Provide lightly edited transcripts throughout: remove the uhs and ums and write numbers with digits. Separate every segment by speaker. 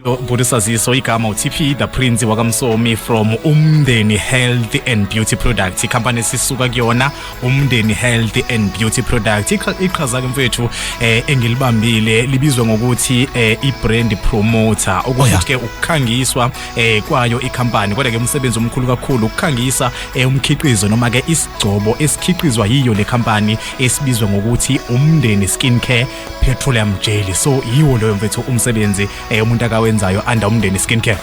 Speaker 1: Bhuti Saziso, igama uTP the Prince wakaMsomi from Umndeni Health and Beauty Product, ikhampani esisuka kuyona, Umndeni Health and Beauty Product. Iqhaza ke mfethu engilibambile libizwa ngokuthi i-brand promoter, ukuthi ke ukukhangiswa kwayo ikhampani, kodwa ke umsebenzi omkhulu kakhulu ukukhangisa umkhiqizo noma ke isigcobo esikhiqizwa yiyo le khampani esibizwa ngokuthi Umndeni Skin Care Petroleum Jelly. So yiwo loyo mfethu umsebenzi umuntu akawenzayo under Umndeni Skin Care.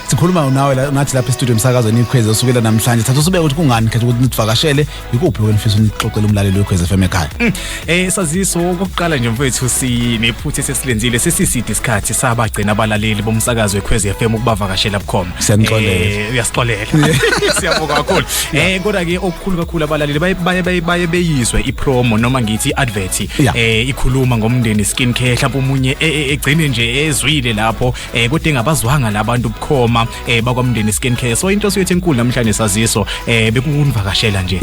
Speaker 2: Sikhuluma nawe nathi lapha e-studio emsakazweni iKhwezi osukela namhlanje. Thatha usubeke ukuthi kungani khetha ukuthi nivakashele, ikuphi lokho enifisa nixoxele umlaleli weKhwezi FM ekhaya?
Speaker 1: Saziso, okokuqala nje mfethu, sinephutha esesilenzile, sesiside isikhathi sabagcina abalaleli bomsakazo weKhwezi FM ukubavakashela bukhoma.
Speaker 2: Siyanixolela.
Speaker 1: Uyasixolela, siyabonga kakhulu. Kodwa ke okukhulu kakhulu, abalaleli baye beyizwe ipromo noma ngithi iadvert ikhuluma ngoMndeni Skin Care, mhlawumbe omunye egcine nje ezwile lapho, kodwa engabazwanga labantu bukhoma bakwaMndeni Skin Care. So inhloso yethu enkulu namhlanje, Saziso, bekunivakashela nje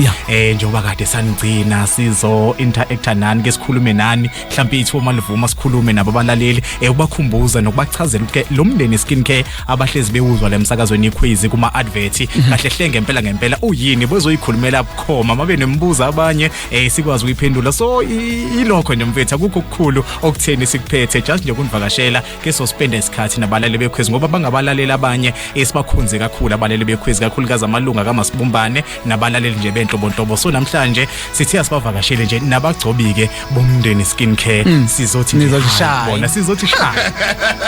Speaker 1: njengoba kade sanigcina, sizo interacta nani ke, sikhulume nani, mhlawumbe ithuba malivuma sikhulume nabo abalaleli, ukubakhumbuza nokubachazela ukuthi ke lo Mndeni Skin Care abahlezi bewuzwa la emsakazweni iKhwezi kuma advert, kahle hle ngempela ngempela uyini, bezoyikhulumela bukhoma, mabe nembuzo abanye sikwazi ukuyiphendula. So ilokho nje mfethu, akukho okukhulu okutheni sikuphethe, just nje kunivakashela ke sospenda isikhathi nabalaleli beKhwezi, ngoba bangabalaleli abanye esibakhonze kakhulu abalaleli beKhwezi, kakhulukazi amalunga kaMasibumbane nabalaleli nje benhlobonhlobo. So namhlanje sithi asibavakashele nje nabagcobi ke boMndeni Skin Care, sizothi nje
Speaker 2: Nizothi
Speaker 1: hi
Speaker 2: shy.
Speaker 1: Bona sizothi shy.